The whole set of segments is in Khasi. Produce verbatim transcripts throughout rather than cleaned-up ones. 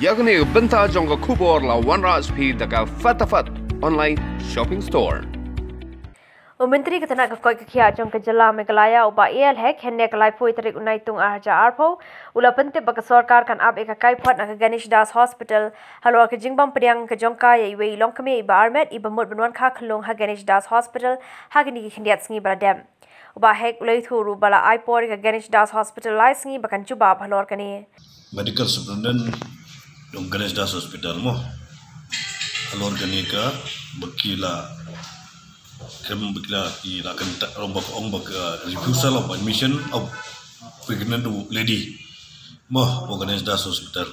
Ïa kane ka bynta jong ka khubor la wanrah sha phi da ka Fatafat Online Shopping Store. U Myntri ka tnat ka koit ka khiah jong ka jylla Meghalaya, u Bah A L Hek, hynne ka laiphew tarik u Naitung ar hajar arphew, u la pyntip ba ka sorkar kan ap ïa ka kaiphod na ka Ganesh Das Hospital halor ka jingbym pdiang ka jong ka ïa iwei i longkmie iba armet iba mut ban wan kha khyllung ha Ganesh Das Hospital ha kine ki khyndiat sngi ba la dep. U Bah Hek u la ïathuh ruh ba la ai por ïa ka Ganesh Das Hospital lai sngi ba kan jubab halor kane. Medical Superintendent jong Ganesh Das Hospital mo, halor kane ka ba ki la kem ba ki la ki la kan ta ong ba ka refusal of admission of pregnant lady mo, Ganesh Das Hospital.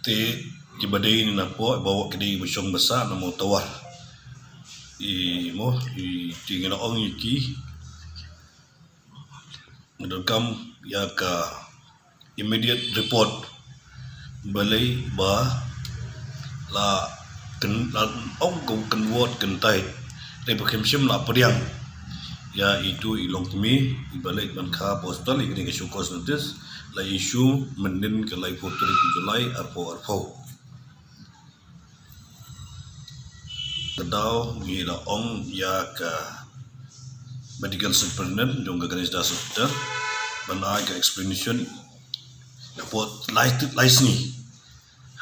Te kiba dei na pdeng ba wat ki dei ba shong ba sah na mo tawar. I mo i te ngi la ong ïa ki, ngi donkam ïa ka immediate report. Balei ba la kan la ong ka kan wot kan tai. Dei ba kim shym la pdiang ïa itu i longkmie iba leit ban kha hospital, ïa kane ka show cause notice la issue mynnin ka laiphew tarik July arphew arphew. Ka daw ngi la ong ïa ka Medical Superintendent jong ka Ganesh Das Hospital ban ai ka explanation na pdeng lai lai sngi.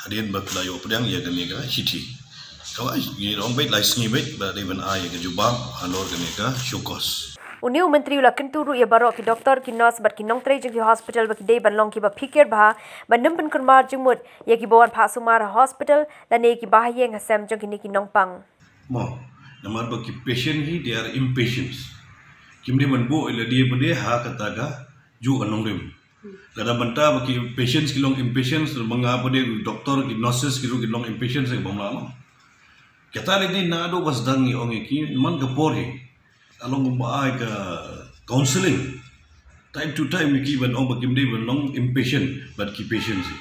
Hadien ba la ïoh pdiang ïa kane ka shithi. Ka wai ngi la ong beit lai sngi beit ba dei ban ai ïa ka jubab halor kane ka show cause. Une u Myntri u la kyntu ruh ïa baroh ki doktor, ki nurse bad ki nongtrei jong ki hospital ba ki dei ban long kiba phikir bha ban ym pynkulmar jingmut ïa kiba wan phah sumar ha hospital lane kiba ha ïing ha sem jong kine ki nongpang. Mo, namar ba ki patient hi they are impatient. Kim dei ban buh ïa lade ba dei ha kata ka juh ka nongrim. Lada mynta ba ki patients ki long impatient, ba nga ba dei doktor, ki nurses ki ruh ki long impatient, sa bym lah long. Kata lei dei naduh ba sdang ngi ong ïa ki man ka por hi. Along ba ai ka counseling time to time ïa ki ban ong ba kim dei ban long impatient bad ki patients hi.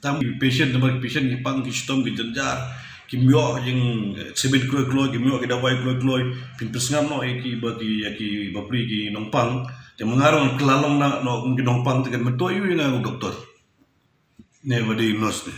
Tam ki patient, namar ki patient ki pang ki shitom ki jynjar, kim ïoh jingexamine kloi kloi, kim ïoh ki dawai kloi kloi. Phin pynsngam noh ïa ki ba ki ïa ki bapli ki nongpang. Te ma nga ruh ngan kylla long na noh kum ki nongpang te kan mynta ïa u nga u doktor ne ba dei nurse ne.